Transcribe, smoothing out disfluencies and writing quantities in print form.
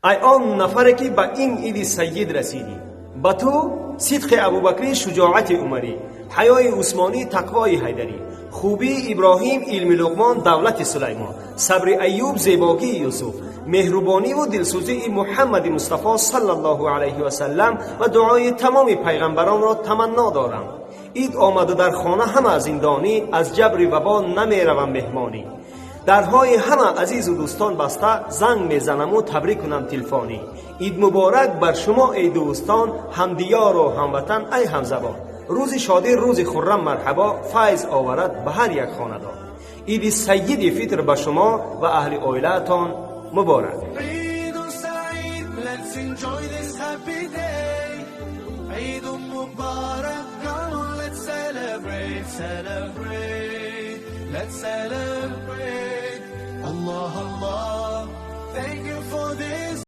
Ай он нафаре, ки ба ин иди сайид расидӣ, ба ту сидқи Абубакрӣ, шуҷоати Умарӣ, ҳаёи Усмонӣ, тақвои Ҳайдарӣ, хубии Иброҳим, илми Луқмон, давлати Сулаймон, сабри Аюб, зебогии Юсуф, меҳрубониву дилсӯзии Муҳаммади Мустафо саллаллоҳу алайҳи васаллам ва дуои тамоми пайғамбаронро таманно дорам. Ид омаду дар хона ҳама зиндонӣ, аз ҷабри вабо намеравам меҳмонӣ. Дарҳои ҳама азизу дӯстон баста, занг мезанаму табрик кунам телефонӣ. Ид муборак бар шумо, эй дӯстон, ҳамдиёру ҳамватан, ай ҳамзабон. Рӯзи шодӣ, рӯзи хуррам, марҳабо, файз оварад ба ҳар як хонадон. Иди сайиди Фитр ба шумо ва аҳли оилаатон муборак. عيد سعيد, let's enjoy this happy day. عيد مبارك, come on, let's celebrate, celebrate, let's celebrate. الله الله, thank you for this.